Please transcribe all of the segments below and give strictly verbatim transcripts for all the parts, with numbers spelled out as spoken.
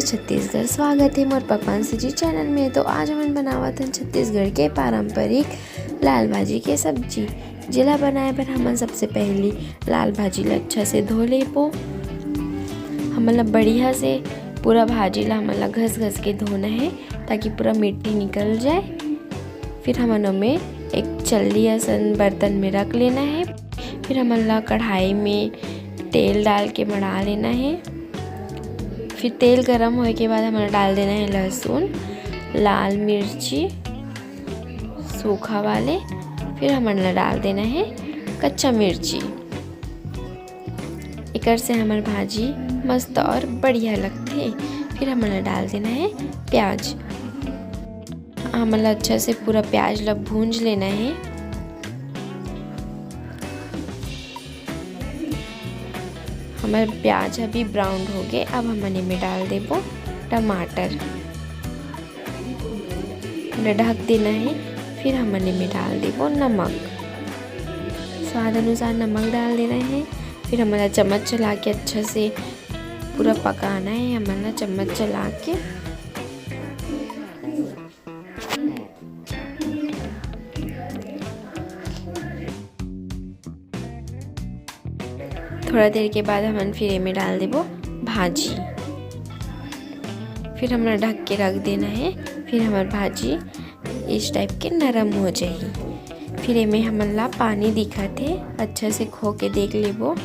छत्तीसगढ़, स्वागत हे मोर पकवान सीजी चैनल में। तो आज हमन बनावत हन छत्तीसगढ़ के पारंपरिक लाल भाजी के सब्जी। जेला बनाए बर हमन सबसे पहली लाल भाजी ला अच्छा से धो लेबो। हमन ला बढ़िया से पूरा भाजी ला हमन ला घस घस के धोना हे, ताकि पूरा मिट्टी निकल जाए। फिर हमन ओमे एक चल्ली असन बर्तन में रख लेना हे। फिर हमन ला कढ़ाई में तेल डाल के मड़ा लेना हे। फिर तेल गरम होए के बाद हमन ला डाल देना हे लहसुन, लाल मिर्ची सूखा वाले, फिर हमन ला डाल देना हे कच्चा मिर्ची। एकर से हमर भाजी मस्त और बढ़िया लगथे। फिर हमन ला डाल देना हे प्याज। हमन ला अच्छा से पूरा प्याज ला भूंज लेना हे। हमर प्याज अभी ब्राउन हो गए, अब हमन एमे डाल देबो टमाटर। ओला ढक देना हे। फिर हमन एमे डाल देबो नमक, स्वाद अनुसार नमक डाल देना हे। फिर हमन ला चम्मच चला के अच्छा से पूरा पकाना हे। हमन ला चम्मच चला के थोड़ा देर के बाद हमन फिर एमे डाल देबो भाजी। फिर हमन ढक के रख देना हे। फिर हमर भाजी इस टाइप के नरम हो जाही। फिर एमे हमन ला पानी दिखत हे, अच्छा से खो के देख लेबो।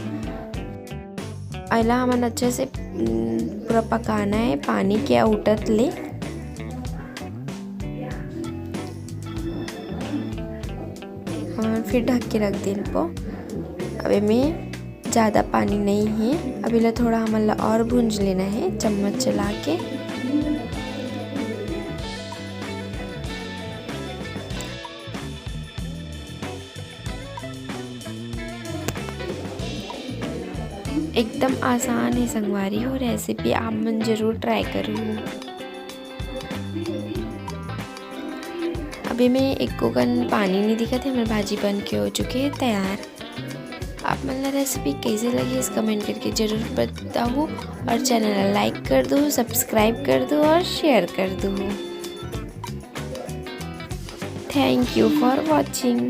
एला हमन अच्छा से, उम, पूरा पकाना हे पानी के आउटर ले। हमन फिर ढक के रख देबो। अब एमे ज़्यादा पानी नहीं हे। अब एला थोड़ा हमन ला और भूंज लेना हे चम्मच चला के। एकदम आसान हे संगवारी हो रेसिपी, आप मन जरूर ट्राई करो। अब एमे एको कन पानी नहीं दिखत हे, हमर भाजी बन के हो चुके हे तैयार। आप मन ला रेसिपी कैसे लगी, इस कमेंट करके जरूर बताओ और चैनल ला लाइक कर दो, सब्सक्राइब कर दो और शेयर कर दो। Thank you for watching।